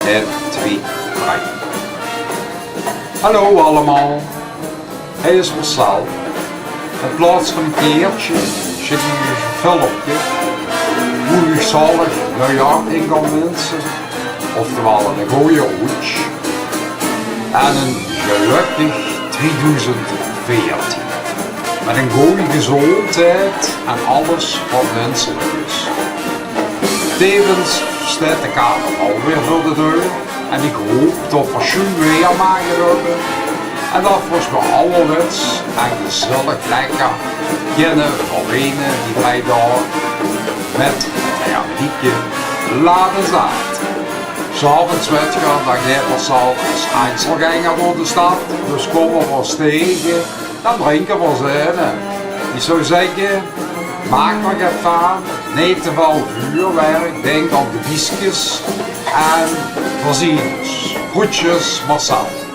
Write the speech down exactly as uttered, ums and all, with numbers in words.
Ein, twie, drei. Hallo allemaol. Hei is Marcel. In plaats van ein keertje sjik ich uch ein filmpje wie uch zalig nuujjaor in kan winse, oftewel ein gooj roetj en ein gelökkig twieëdoezend veertien. Mit ein gooj gezóndheid en alles wat winselik is. Tevens steit de carnaval weer veur de deur en ich hoop det v'r sjoen weer mage höbbe en det v'r ós weer awwerwets en gezellig lekker kinne verwene die drei daag mit, jao, dikke lade zaat. 's Aoves, wèt geer, dan geit Marcel es Einzelgänger door de stad, dus kómme v'r ós taenge, dan drinke v'r ós ein. Ich zou zègke, maak d'r get van, neet te väöl vuurwerk, dink aan de bieskes en v'r zeen ós. Groetjes, Marcel.